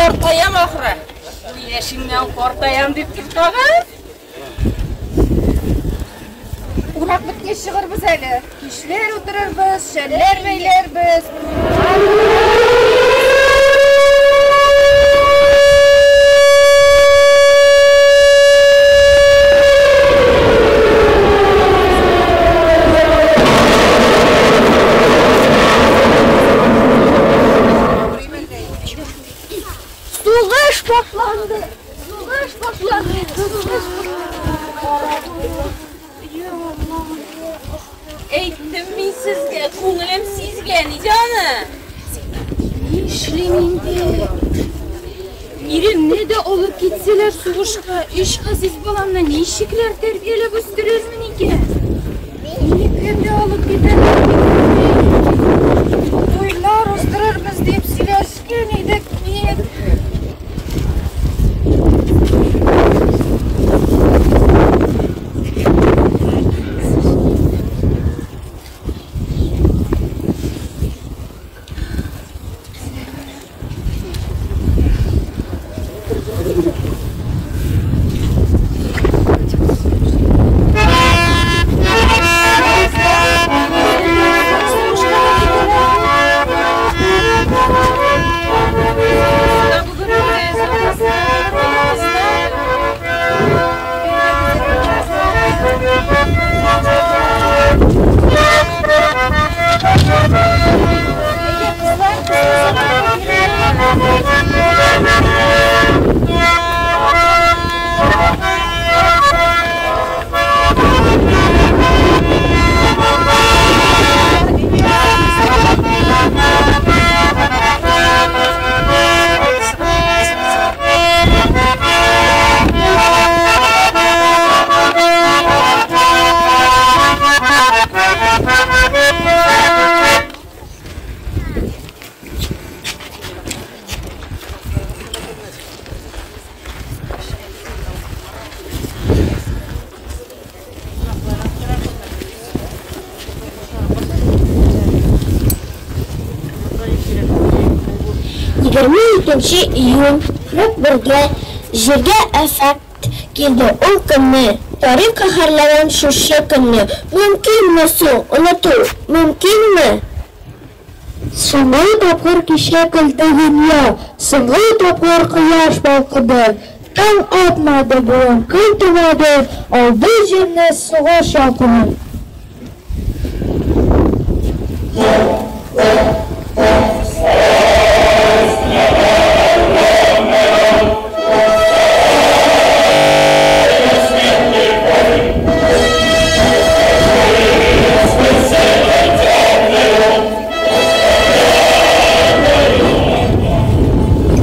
Картаям ахры. Яшемнән картаям дип тор тагын. Урак беткәч чыгырбыз әле. Кичләр утырырбыз, шәлләр бәйләрбез. Сугыш башланды! Сугыш башланды! Сугыш Әйттем мин сезгә, күңелем сизгән иде аны. Нишлим инде? Иремне дә алып китсәләр сугышка, өч газиз баламны ничекләр тәрбияләп үстерермен икән? Минекен дә алып китәрләр бит. Туйлар уздырырбыз дип сөйләшкән идек бит. Егерме икенче июнь, 41-гә җиргә афәт килде ул көнне. Тарих каһәрләгән шушы көнне. Мөмкинме соң оныту, мөмкинме? Соңгы тапкыр кичә көлде дөнья, соңгы тапкыр кояш балкыды. Таң атмады, бүген көн тумады, алды җирне сугыш ялкыны.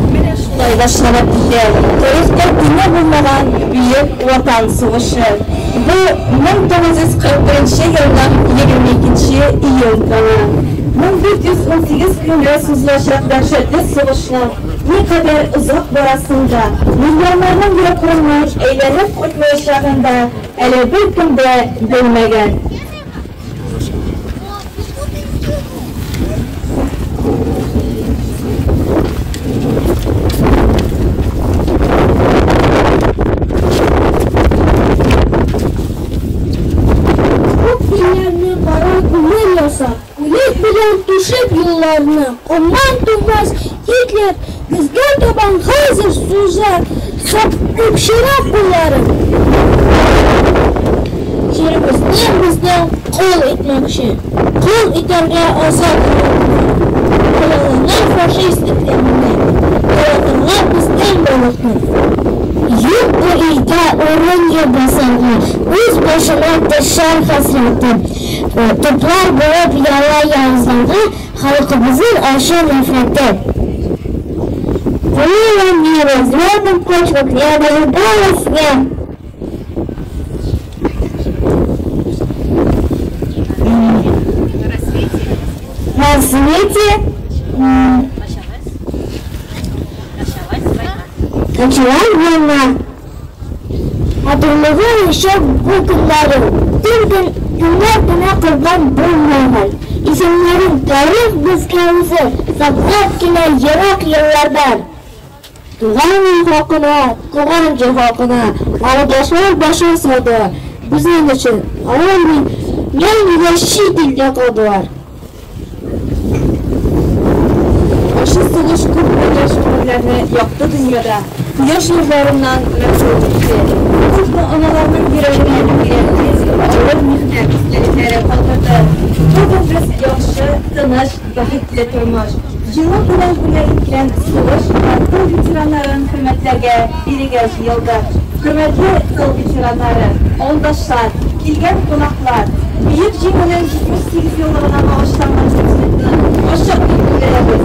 Менә шулай башланып китә тарихта тиңе булмаган Бөек Ватан сугышы. Бу 1941 елның 22 июнь көне. 1418 көнгә сузылачак дәһшәтле сугышның никадәр озак барасын да, миллионнарның йортларыннан әйләнеп кайтмаячагын да әле беркем дә белмәгән. Күк илләрне кара күмер ясап, үлек белән түшәп юлларны, комнан тумас Гитлер безгә табан хәзер суза купшыра кулларын. Җиребезне бездән кол итмәкче, кол итәргә азат халыкны. Хыяллана фашист этләренә, талатырга безнең байлыкны. Юк бу илдә урын юк басарга, үз башына төшәр хәсрәте. Туплар булып ява явызларга халкыбызның ачы нәфрәте. Плыла небо в звездных почвах, я дожидалась я. На свете началась война. Матурлыгы яшәп бу көннәрен, төн көннәр генә корбан булмаган. Исемнәрен тарих безгә үзе саклап килә ерак еллардан. Туган ил хакына, туган җир хакына авылдашлар башын салды. Безнең өчен алар мәңгегә чит илдә калдылар. Ачы сугыш күпме яшь гомерләрне якты дөньяда, кояш нурларыннан мәхрүм итте. Күпме аналарның йөрәгенә тирән эз, авыр михнәт истәлекләре калдырды. Бүген без яхшы, тыныч, бәхетле тормыш, җылы күңел бүләк иткән сугыш һәм тыл ветераннарын хөрмәтләргә бирегә җыелдык. Хөрмәтле тыл ветераннары, авылдашлар, килгән кунаклар, Бөек Җиңүнең 78 еллыгына багышланган концертны ачык дип белдерәбез.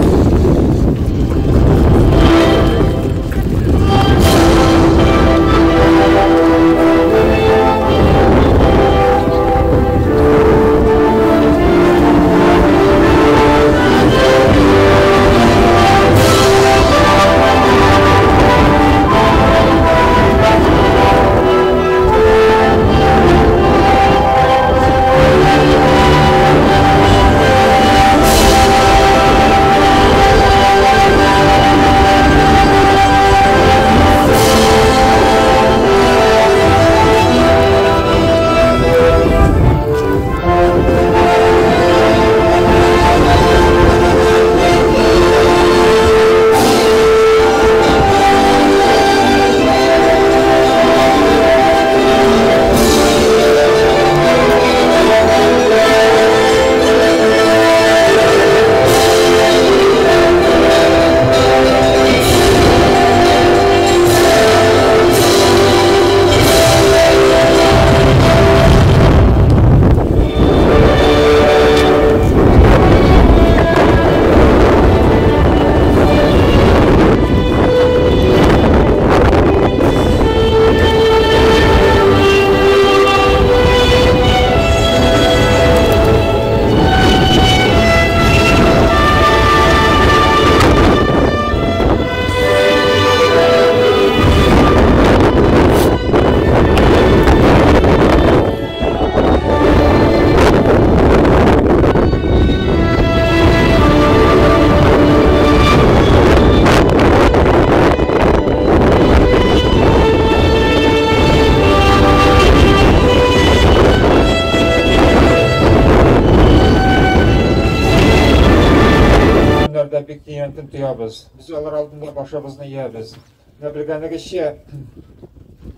Көннәрдә бик тирәнтен тоябыз. Без алар алдында башыбызны иябез. Менә белгәнегезчә,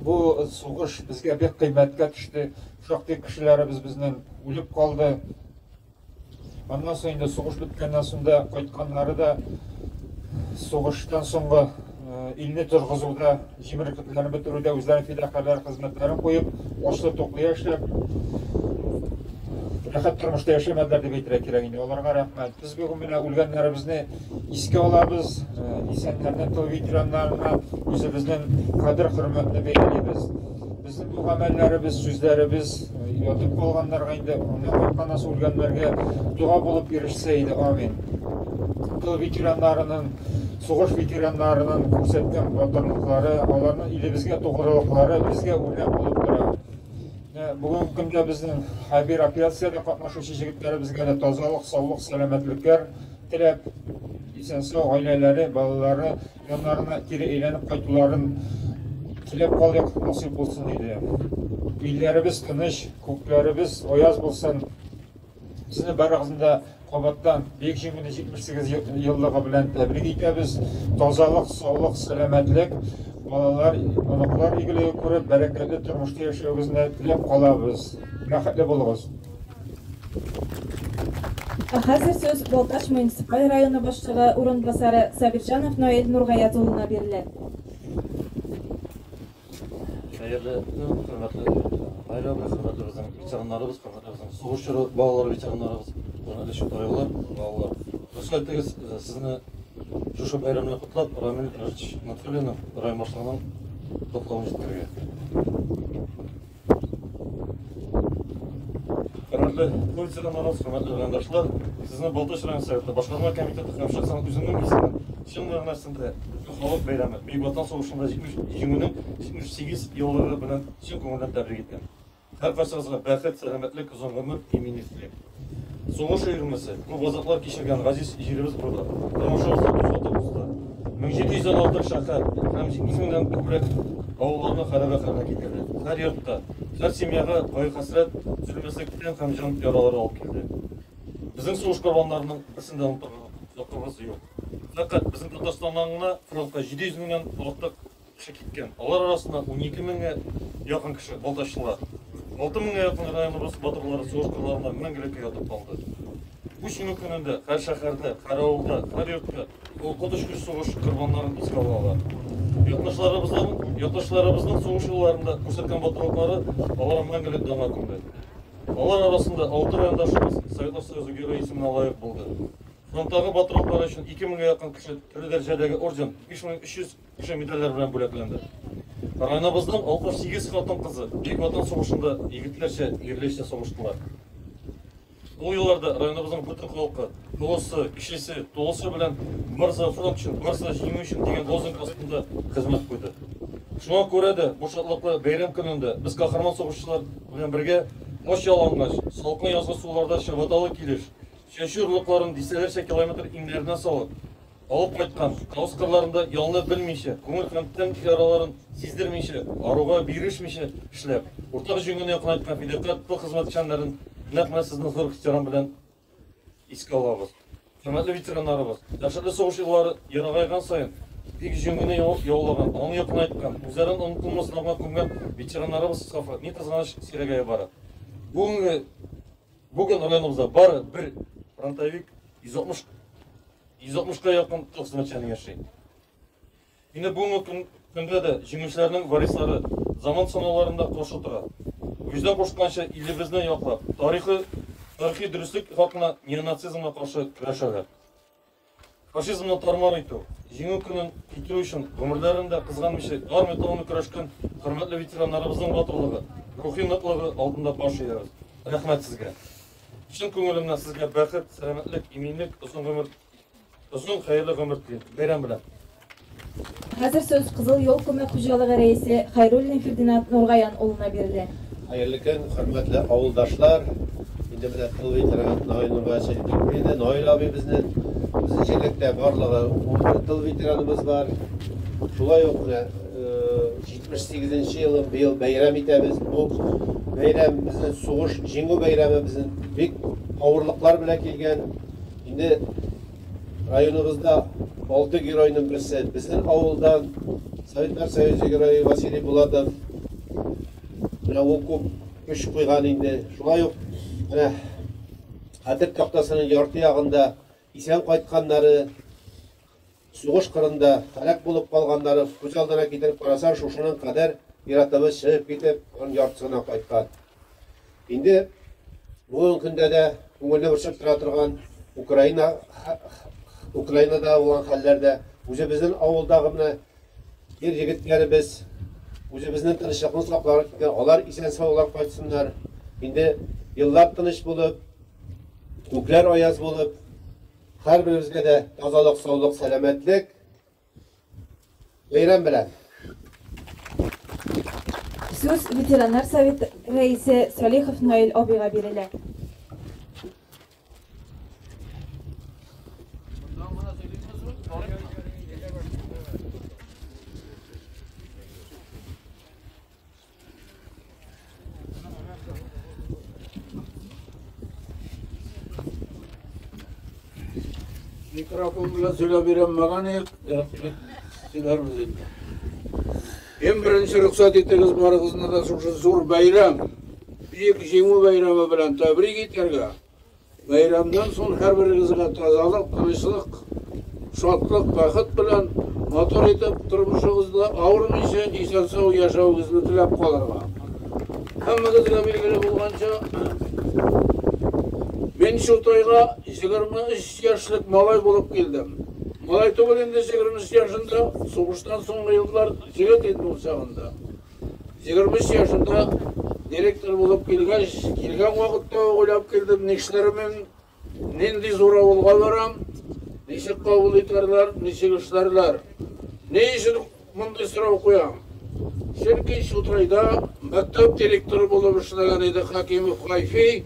бу сугыш безгә бик кыйммәткә төште. Шактый кешеләребез безнең үлеп калды. Аннан соң инде сугыш беткәннән соң да кайтканнары да сугыштан соңгы илне торгызуда, җимереклекләрне бетерүдә үзләренең фидакарьләр хезмәтләрен куеп, ачлы-туклы яшәп, рәхәт тормышта яшәмәделәр дип әйтергә кирәк инде. Аларга рәхмәт. Без бүген менә үлгәннәребезне искә алабыз, исәннәрне, тыл ветераннарына үзебезнең кадер-хөрмәтне бәялибез. Безнең бу гамәлләребез, сүзләребез ятып калганнарга инде, аннан кайтканнан соң үлгәннәргә дога булып ирешсә иде. Амин. Тыл ветераннарының, сугыш ветераннарының күрсәткән батырлыклары, аларның илебезгә тугрылыклары безгә үрнәк булып тора. Бүгенге көндә безнең хәрби операциядә катнашучы җегетләребезгә дә тазалык, саулык, сәламәтлекләр теләп, исән-сау гаиләләре, балалары яннарына кире әйләнеп кайтуларын теләп калыйк, насыйп булсын иде. Илләребез тыныч, күкләребез аяз булсын. Сезне барыгызны да кабаттан Бөек Җиңүнең 78 еллыгы белән тәбрик итәбез. Тазалык, саулык, сәламәтлек, балалар, оныклар игелеге күреп, бәрәкәтле тормышта яшәвегезне теләп калабыз. Бәхетле булыгыз. Ә хәзер сүз Балтач муниципаль районы башлыгы урынбасары Сабирҗанов Наил Нургаяз улына бирелә. Хәерле көн, хөрмәтле гаиләбез, хөрмәтле безнең ветераннарыбыз, хөрмәтле безнең сугыш чоры балалары ветераннарыбыз, хөрмәтле чутайлылар, балалар. Рөхсәт итегез, сезне шушы бәйрәм белән котлап, Рамил Равилович Нотфуллинның район башлыгының котлавын җиткерергә. Хөрмәтле тыл ветераннарыбыз, хөрмәтле райондашлар, сезне Балтач район Советы башкарма комитеты һәм шәхсән үземнең исемнән чын мәгънәсендә бөтен халык бәйрәме, Бөек Ватан сугышында Җиңүнең 78 еллыгы белән чын күңелдән тәбрик итәм. Һәркайсыгызга бәхет, сәламәтлек, озын гомер, иминлек телим. Сугыш өермәсе, күп газаплар кичергән газиз җиребез буйлап тормышыбызны кузгатып узды. 1716 шәһәр һәм 70 меңнән күбрәк авылларны хәрабә хәленә китерде. Һәр йортка, һәр семьяга кайгы-хәсрәт, өзелмәслек тән һәм җан яралары алып килде. Безнең сугыш корбаннарының берсен дә онытырга хакыбыз юк. Фәкать безнең Татарстаннан гына фронтка 700 меңнән артык кеше киткән. Алар арасында 12 меңгә якын кеше балтачлылар. 6 меңгә якын районыбыз батырлары сугыш кырларында мәңгелеккә ятып калды. Бу җиңү көнендә һәр шәһәрдә, һәр авылда, һәр йортта ул коточкыч сугыш корбаннарын искә алалар. Якташларыбызның, якташларыбызның сугыш елларында күрсәткән батырлыклары алар мәңгелек данга күмде. Алар арасында алты райондашыбыз Советлар Союзы Герое исеменә лаек булды. Фронттагы батырлыклары өчен 2 меңгә якын кеше төрле дәрәҗәдәге орден, 5300 кеше медальләр белән бүләкләнде. Районыбызның 68 хатын-кызы Бөек Ватан сугышында егетләрчә, ирләрчә сугыштылар. Ул елларда районыбызның бөтен халкы, олысы, кечесе, тулысы белән барысы фронт өчен, барысы җиңү өчен дигән лозунг астында хезмәт куйды. Шуңа күрә дә бу шатлыклы бәйрәм көнендә без каһарман сугышчылар белән бергә ач ялангач, салкын язгы суларда чабаталы килеш, чәчү орлыкларын дистәләрчә километр иңнәренә салып, алып кайткан, тавыш кырларында ялны белмичә, күңел һәм тән яраларын сиздермичә, аруга бирешмичә эшләп, уртак җиңүне якынайткан фидакарь тыл хезмәтчәннәрен нәкъ менә сезнең зур ихтирам белән искә алабыз. Хөрмәтле ветераннарыбыз, дәһшәтле сугыш еллары ерагайган саен, бөек җиңүне яулаган, аны якынайткан, үзләрен онытылмас данга күмгән ветераннарыбыз сафы, ни кызганыч, сирәгәя бара. Бүгенге бүген районыбызда бары бер фронтовик 160 160-ка якын тыл хезмәтчәне яши. Инде бүгенге көндә дә җиңүчеләрнең варислары заман сынауларында каршы тора. Вөҗдан кушканча илебезне яклап, тарихы тарихи дөреслек хакына неонацизмга каршы көрәшәләр. Фашизмны тармар итү, җиңү көнен китерү өчен гомерләрен дә кызганмыйча армый-талмый көрәшкән хөрмәтле ветераннарыбызның батырлыгы, рухи ныклыгы алдында баш иябез. Рәхмәт сезгә. Чын күңелемнән сезгә бәхет, сәламәтлек, иминлек, озын гомер, озын хәерле гомер телим. Бәйрәм белән. Хәзер сүз Кызыл юл күмәк хуҗалыгы рәисе Хәйруллин Фердинанд Нургаян улына бирелә. Хәерле көн, хөрмәтле авылдашлар! Инде менә тыл ветераны Наил Нургаевич әйтеп китте. Наил абый безнең безнең җирлектә барлыгы 11 тыл ветераныбыз бар. Шулай ук менә 78 нче елын быел бәйрәм итәбез. Бу бәйрәм безнең сугыш җиңү бәйрәме безнең бик авырлыклар белән килгән. Инде районыбызда алты геройның берсе безнең авылдан Советлар Союзы герое Василий Булатов. Менә ул күп көч куйган инде. Шулай ук менә хәтер тактасының ярты ягында исән кайтканнары Сугыш кырында һәлак булып калганнары күз алдына китереп карасаң, шушының кадәр ир-атыбыз чыгып китеп, аның яртысы гына кайткан. Инде бүгенге көндә дә күңелне борчып тора торган Украина Украинада булган хәлләр дә, үзебезнең авылдагы менә ир егетләребез үзебезнең тынычлыкны сакларга киткән, алар исән-саулар кайтсыннар. Инде еллар тыныч булып, күкләр аяз булып, Һәрберебезгә дә тазалык, саулык, сәламәтлек. Бәйрәм белән! Сүз ветераннар советы рәисе Салихов Наил абыйга бирелә. Микрофон белән сөйләп өйрәнмәгән идек, сөйләрбез инде. Иң беренче рөхсәт итегез барыгызны да шушы зур бәйрәм, Бөек Җиңү бәйрәме белән тәбрик итәргә. Бәйрәмнән соң һәрберегезгә тазалык, тынычлык, шатлык, бәхет белән матур итеп тормышыгызда авырмыйча, исән-сау яшәвегезне теләп калырга. Һәммәгезгә билгеле булганча, мин Чултайга 23 яшьлек малай булып килдем. Малай түгел инде 23 яшендә, сугыштан соңгы еллар егет идем ул чагында. 23 яшендә директор булып килгәч, килгән вакытта ук уйлап килдем, нишләрмен, нинди зур авылга барам, ничек кабул итәрләр, ничек эшләрләр. Ни өчен мондый сорау куям? Чөнки Чутрайда мәктәп директоры булып эшләгән иде Хакимов Гайфи.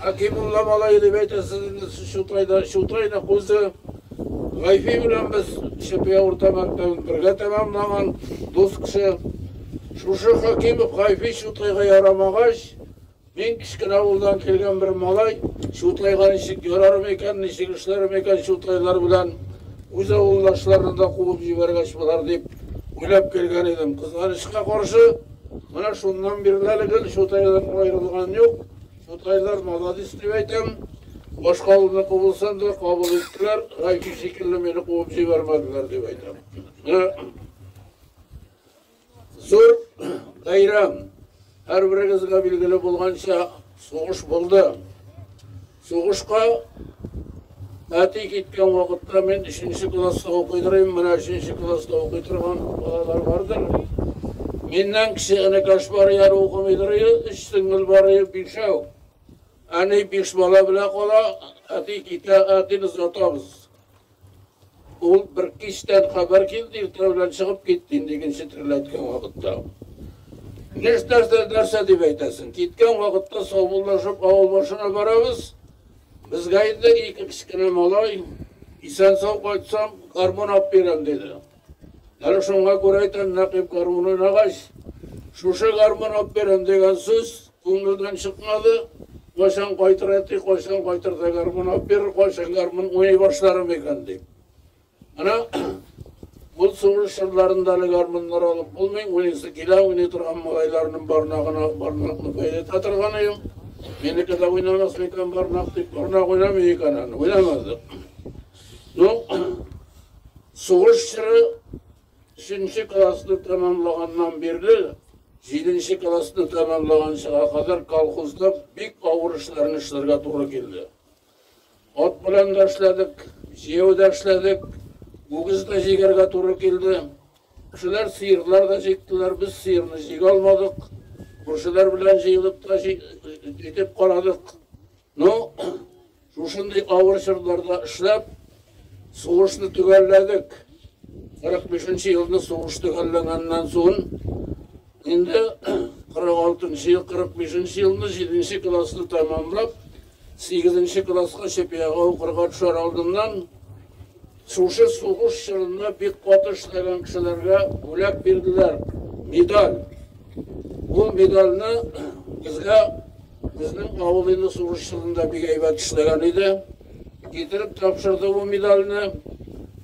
Хәкимулла малае дип әйтәсез инде сез Чутайда, Чутайны кузы. Гайфи белән без Чепья урта мәктәбен бергә тәмамлаган дус кеше. Шушы Хәкимов Гайфи Чутайга ярамагач, мин кечкенә авылдан килгән бер малай, Чутайга ничек ярарым икән, ничек эшләрем икән Чутайлар белән, үз авылдашларны да куып җибәргәч болар дип уйлап килгән идем. Кызганычка каршы, менә шуннан бирле әле гел Чутайдан аерылган юк. Чутайлар маладис дип әйтәм. Башка авылныкы булсам да кабул иттеләр, Гайфи шикелле мине куып җибәрмәделәр дип әйтәм. Менә зур бәйрәм. Һәрберегезгә билгеле булганча, сугыш булды. Сугышка әти киткән вакытта мин өченче класста укый торыйм, менә өченче класста укый торган балалар бардыр. Миннән кече энекәш бар, яр укымый торый, өч сеңел бар, бишәү. Әни биш бала белән кала, әти китә, әтине озатабыз. Ул бер кичтән хәбәр килде, иртә белән чыгып китте инде икенче төрле әйткән вакытта. Нәрсә, нәрсә дип әйтәсең? Киткән вакытта саубуллашып авыл башына барабыз. Безгә инде ике кечкенә малай, исән сау кайтсам, гармун алып бирәм диде. Әле шуңа күрә әйтәм, Нәкыйп гармун уйнагач, шушы гармун алып бирәм дигән сүз күңелдән чыкмады. Кайчан кайтыр әти, кайчан кайтыр да гармун алып бирер, кайчан гармун уйный башларым икән дип. Менә ул сугыш чорларында әле гармуннар алып булмый, уйныйсы килә, уйный торган малайларның бармагына бармакны бәйләтә торган идем. Минеке дә уйнамас микән бармак дип, бармак уйнамый икән аны, уйнамады. Ну, сугыш чоры өченче классны тәмамлаганнан бирле, җиденче классны тәмамлаганчыга кадәр колхозда бик авыр эшләрне эшләргә туры килде. Ат белән дә эшләдек, җәяү дә эшләдек, үгез дә җигәргә туры килде. Кешеләр сыерлар да җиктеләр, без сыерны җигә алмадык. Күршеләр белән җыелып та җитеп карадык. Ну, шушындый авыр чорларда эшләп, сугышны төгәлләдек. 45 елны сугыш төгәлләгәннән соң, инде 46 ел, 45 елны 7 классны тәмамлап, 8 класска Чепьяга укырга төшәр алдыннан шушы сугыш чорында бик каты эшләгән кешеләргә бүләк бирделәр. Медаль. Бу медальне безгә безнең авыл инде сугыш чорында бик әйбәт эшләгән иде. Китереп тапшырды бу медальне.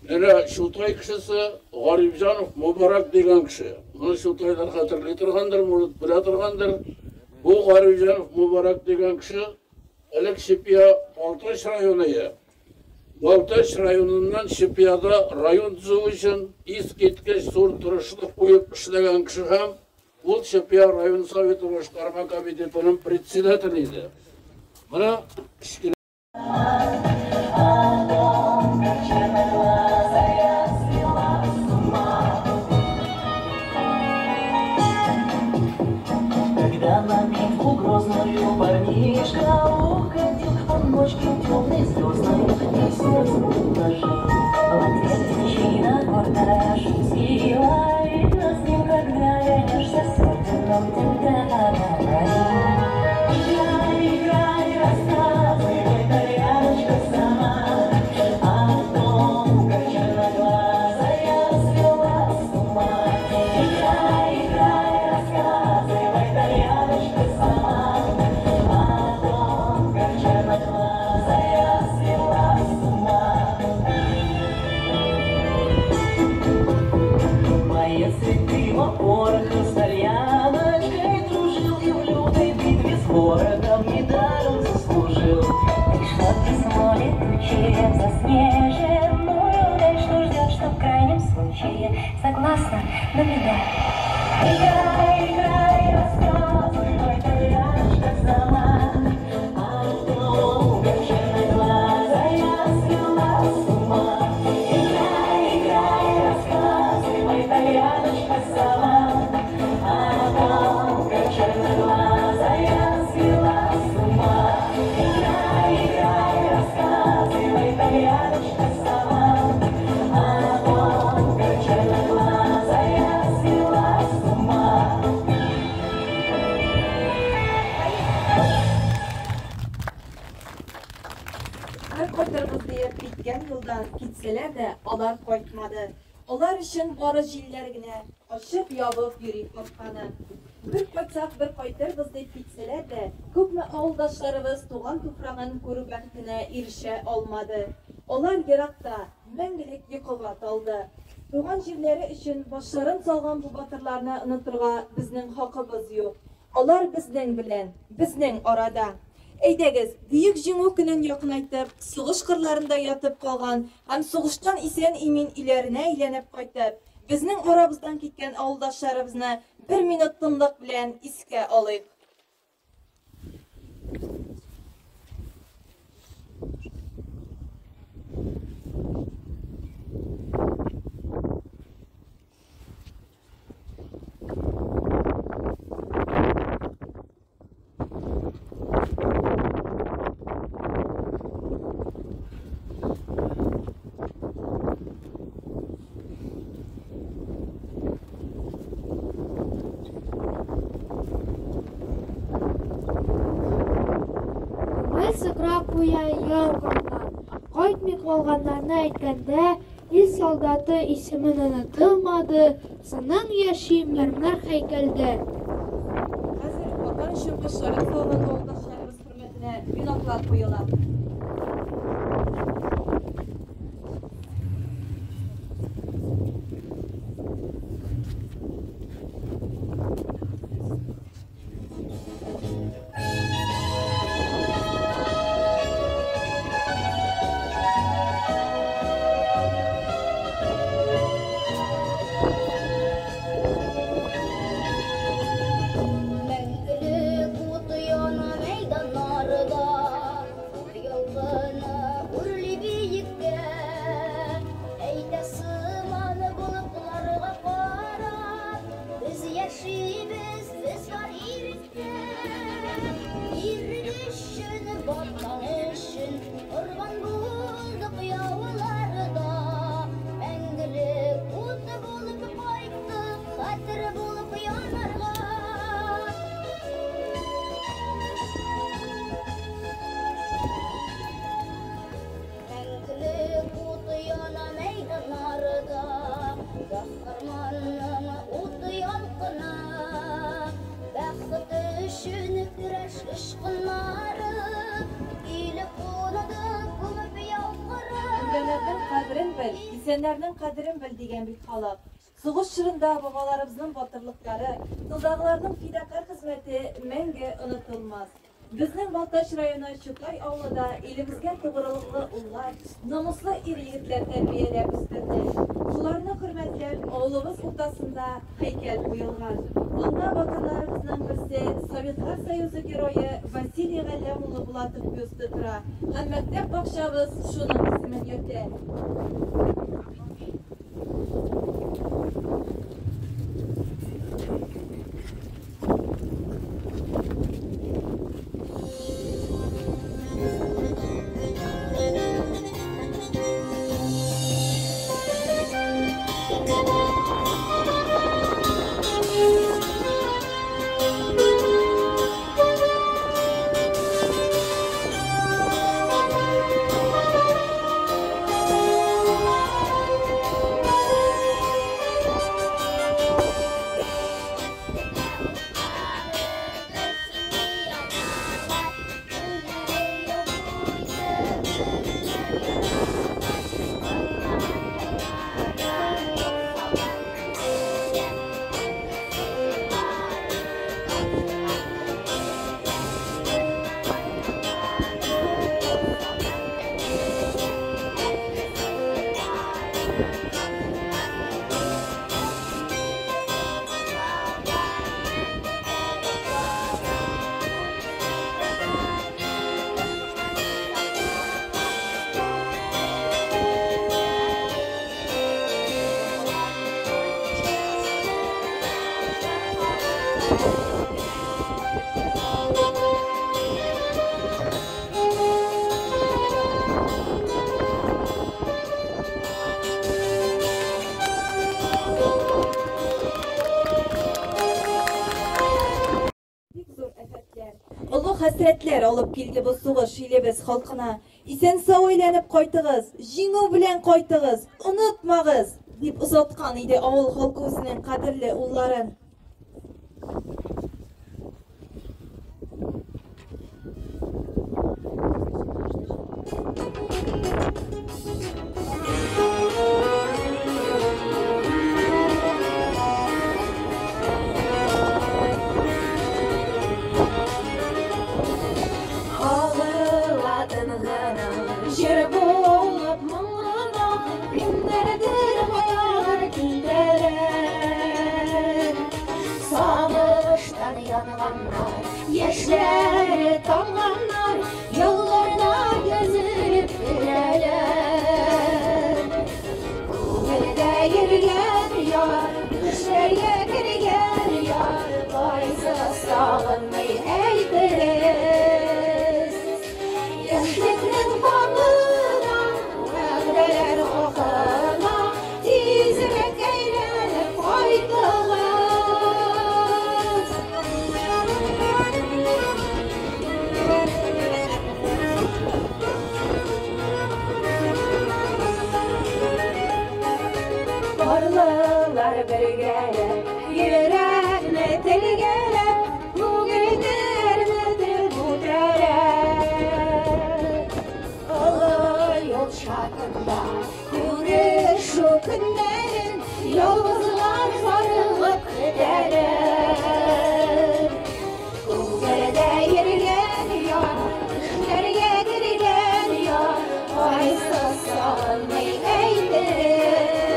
Менә Чутай кешесе Гарифҗанов Мубарак дигән кеше. Моны Чутайлар хәтерли торгандыр, может белә торгандыр. Бу Гарифҗанов Мубарак дигән кеше элек Чепья Балтач районы. Балтач районыннан Чепьяда район төзү өчен искиткеч зур тырышлык куеп эшләгән кеше һәм ул Чепья район советы башкарма комитетының председателе иде. Менә кечкенә О том, как черноглазая свела с ума. Когда на битву грозную парнишка уходил, он ночью темной звездной ей сердце уложил. В ответ девчина гордая шутила, видно с ним, когда вернешься с орденом, тогда поговорим. Играй, играй, рассказывай, итальяночка сама о том, как черноглазая свела с ума. Играй, играй, рассказывай, итальяночка сама о том, как черноглазая свела с ума. Боец дыма пороха с итальяночкой дружил и в лютой битве с ворогом медаль он заслужил. Пришло письмо летучее в заснеженную даль, что ждет, что в крайнем случае согласна на медаль. Играй, играй, рассказывай, итальяночка сама о том, как черноглазая свела с ума. Играй, играй, рассказывай, итальяночка сама о том, как черноглазая свела с ума. Играй, играй, рассказывай, итальяночка сама о том, как черноглазая свела с ума. кайтырбыз диеп киткән юлдан китсәләр дә, алар кайтмады. Алар өчен бары җилләр генә ачып-ябып йөри капканы. Бер кайтсак, бер кайтырбыз дип китсәләр дә, күпме авылдашларыбыз туган туфрагын күрү бәхетенә ирешә алмады. Алар еракта, мәңгелек йокыга талды. Туган җирләре өчен башларын салган бу батырларны онытырга безнең хакыбыз юк. Алар безнең белән, безнең арада. Әйдәгез, Бөек Җиңү көнен якынайтып, сугыш кырларында ятып калган һәм сугыштан исән-имин өйләренә әйләнеп кайтып, безнең арабыздан киткән авылдашларыбызны бер минут тынлык белән искә алыйк. Күңел сыкрап куя яу кырыннан. Кайтмый калганнарны әйткәндә, Ил солдаты исемен онытылмады, сының яши мәрмәр һәйкәлдә. Хәзер Ватан өчен башларын салган авылдашларыбыз хөрмәтенә веноклар куела. Мәңгелек уты яна мәйданнарда, Ялкыны үрли биеккә. Әйтә сыман болытларга карап, Без яшибез, без бар иректә. Ирек өчен, Ватан өчен Корбан булдык яуларда. Мәңгелек уты булып кайттык, Хәтер булып янарга. Мәңгелек уты яна мәйданнарда, Каһарманның уты ялкына. Бәхет өчен көрәш очкыннары, Килеп кунды күмеп яу кыры. Үлгәннәрнең кадерен бел, исәннәрнең кадерен бел дигән бит халык. Сугыш чорында бабаларыбызның батырлыклары, тылдагыларның фидакарь хезмәте мәңге онытылмас. Безнең Балтач районы Чутай авылы да илебезгә тугрылыклы уллар, намуслы ир-егетләр тәрбияләп үстерде. Шуларны хөрмәтләп, авылыбыз уртасында һәйкәл куелган. Анда батырларыбызның берсе, Советлар Союзы Герое Василий Галләм улы Булатов бюсты тора һәм мәктәп бакчабыз шуның исемен йөртә. алып килде бу сугыш илебез халкына. Исән-сау әйләнеп кайтыгыз, җиңү белән кайтыгыз, онытмагыз, дип озаткан иде авыл халкы үзенең кадерле улларын. Җыр булып моңлана, кемнәрдер каядыр китәләр. Сагыштан янганнар, яшьләре тамганнар, юлларда гөзелеп йөрәләр. Күңелдә йөргән яр, төшләргә кергән яр, кайсы сагынмый әйтегез. Яшьлекнең хакына, вәгъдәләр хакына, тизрәк әйләнеп кайтыгыз. Парлылар бергәләп, йөрәкне телгәләп, күңелне әрнетеп үтәләр. Олы юл чатында күрешү көннәрен ялгызлар зарыгып көтәләр. Күңелдә йөргән яр, төшләргә кергән яр, кайсы сагынмый әйтегез.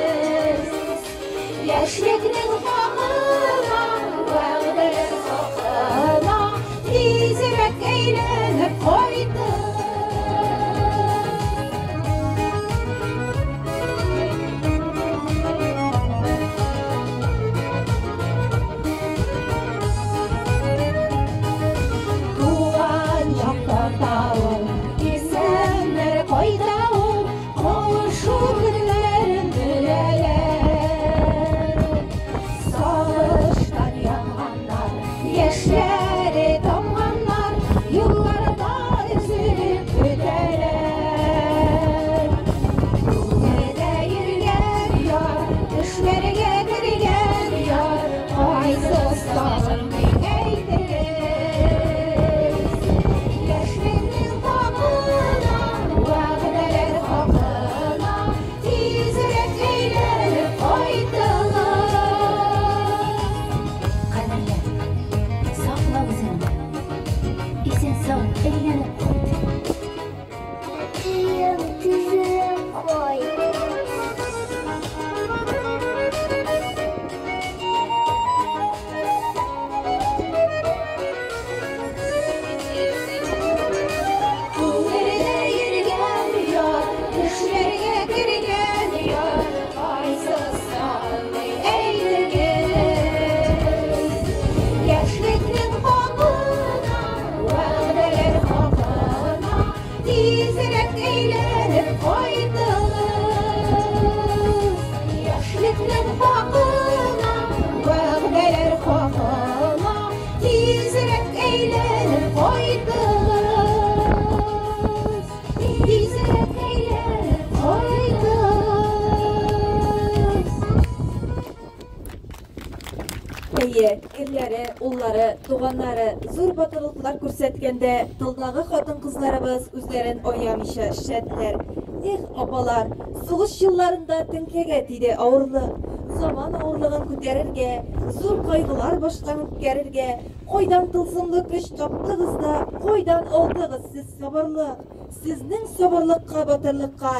Яшьлекнең хакына, вәгъдәләр хакына, тизрәк әйләнеп кайтыгыз. Туган якта тавым, исәннәр кайда ул, кавышу көннәрен беләләр. Сагыштан янганнар, яшьләре тамганнар, юлларда өзелеп көтәләр. Күңелдә йөргән яр, төшләргә кергән яр, кайсы сагынмый әйтегез. Яшьлекнең хакына, вәгъдәләр хакына, тизрәк әйләнеп кайтыгыз. Кадерле, сакла үзеңне. Исән-сау әйләнеп кайт. Әтием, тизрәк кайт. Күңелдә йөргән яр, төшләргә кергән яр, кайсы сагынмый әйтегез. Яшьлекнең хакына, вәгъдәләр хакына, тизрәк әйләнеп кайтыгыз. Яшьлекнең хакына, вәгъдәләр хакына, тизрәк әйләнеп кайтыгыз. Тизрәк әйләнеп кайтыгыз. Әйе, ирләре, уллары, туганнары зур батырлыклар күрсәткәндә, тылдагы хатын-кызларыбыз үзләрен аямыйча эшләделәр. Эх, апалар, сугыш елларында теңкәгә тиде авырлык. Заман авырлыгын күтәрергә, зур кайгылар баштан үткәрергә, кайдан тылсымлы көч таптыгыз да, кайдан алдыгыз сез сабырлык? Сезнең сабырлыкка, батырлыкка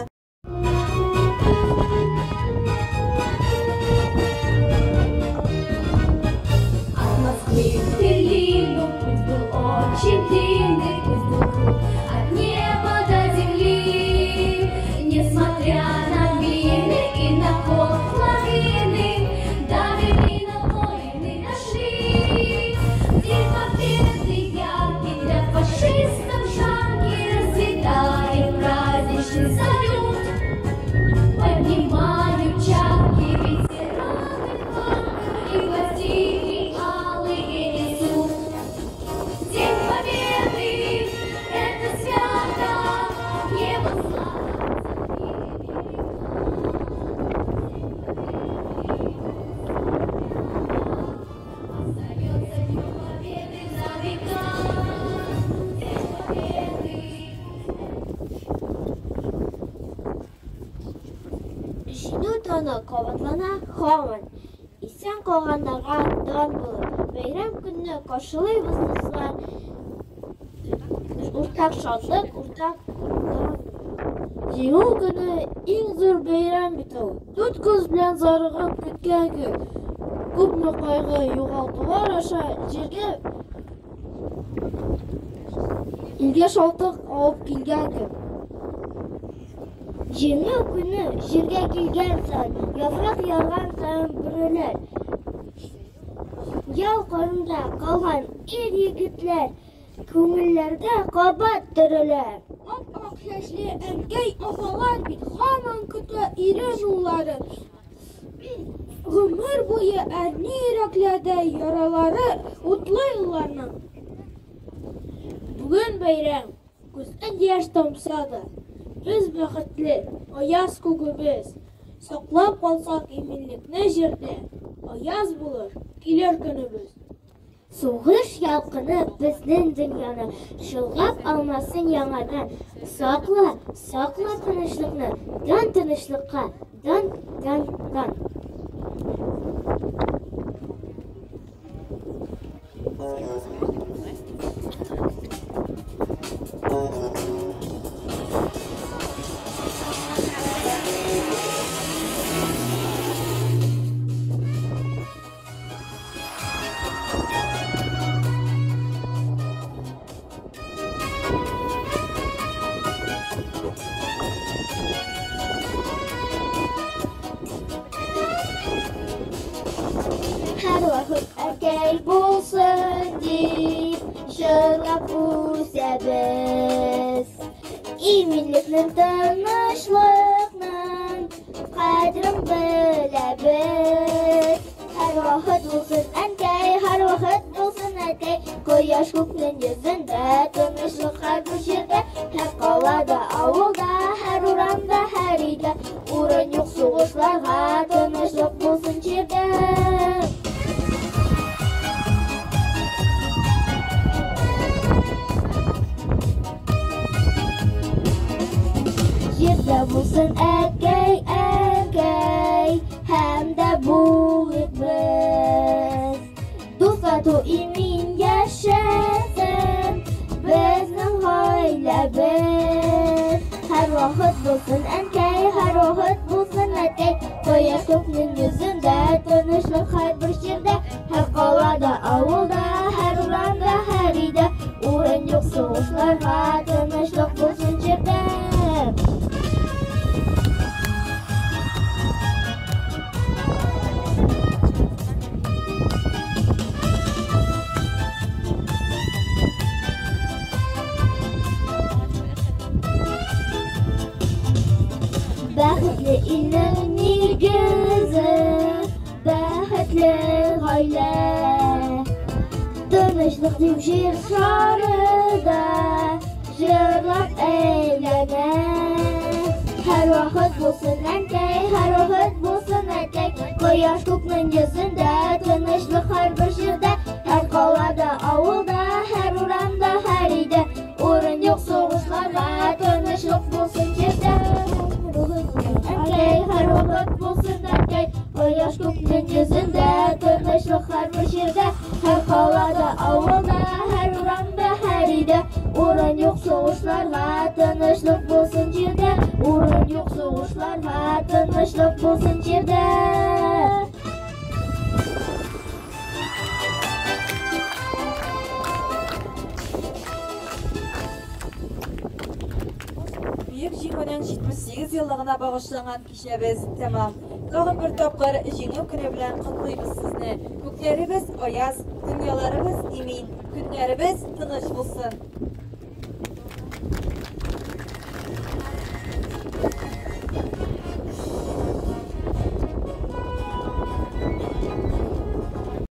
От Москвы к Берлину путь был очень длинный, путь был круг от неба до земли. Несмотря на мины и на ход лавины, до Берлина воины дошли. День победы яркий для фашистов жаркий, расцветает праздничный салют. Җиңү даны кабатлана һаман. Исән калганнарга дан булып. Бәйрәм көнне каршылыйбыз, дуслар. Уртак шатлык, уртак дан. Җиңү көне иң зур бәйрәм бит ул. Дүрт күз белән зарыгып көткән көн. Күпме кайгы, югалтулар аша җиргә илгә шатлык алып килгән көн. Җиңү көне җиргә килгән саен, яфрак ярган саен бөреләр. Яу кырында калган ир-егетләр күңелләрдә кабат терелә. Ап-ак чәчле әнкәй, апалар бит һаман көтә ирен, улларын. Гомер буе әрни йөрәкләрдә яралары утлы елларның. Бүген бәйрәм, күздән яшь тамса да, без бәхетле, аяз күгебез. Саклап калсак иминлекне җирдә, аяз булыр килер көнебез. Сугыш ялкыны безнең дөньяны чолгап алмасын яңадан. Сакла, сакла тынычлыкны, дан тынычлыкка, дан, дан, дан. Һәрвакыт әткәй булсын дип җырлап үсәбез. Иминлекнең, тынычлыкның кадерен беләбез. Һәрвакыт булсын әнкәй, һәрвакыт булсын әткәй. Кояш күкнең йөзендә, тынычлык һәрбер җирдә, һәр калада, авылда, һәр урамда, һәр өйдә. Урын юк сугышларга, тынычлык булсын җирдә. Җирдә булсын әткәй, әнкәй, һәм дә булыйк без. Дус тату имин яшәсен безнең гаиләбез. Һәрвакыт булсын әнкәй, һәрвакыт булсын әткәй. Кояш күкнең йөзендә, тынычлык һәрбер җирдә, һәр калада, авылда, һәр урамда, һәр өйдә. Урын юк сугышларга, тынычлык булсын җирдә. Бәхетле илнең нигезе, бәхетле гаилә. Тынычлык дип җир шарыда җырлап әйләнә. Һәрвакыт булсын әнкәй, һәрвакыт булсын әткәй. Кояш күкнең йөзендә, тынычлык һәрбер җирдә, һәр калада, авылда, һәр урамда, һәр өйдә. Урын юк сугышларга, тынычлык булсын җирдә. Әнкәй, һәрвакыт булсын әткәй. Кояш күкнең йөзендә, тынычлык һәрбер җирдә, һәр калада, авылда, һәр урамда, һәр өйдә. Урын юк сугышларга, тынычлык булсын җирдә. Урын юк сугышларга, тынычлык булсын җирдә. Бөек Җиңүнең 78 еллыгына багышланган кичәбез тәмам. Тагын бер тапкыр Җиңү көне белән котлыйбыз сезне. Күкләребез аяз, дөньяларыбыз имин, көннәребез тыныч булсын.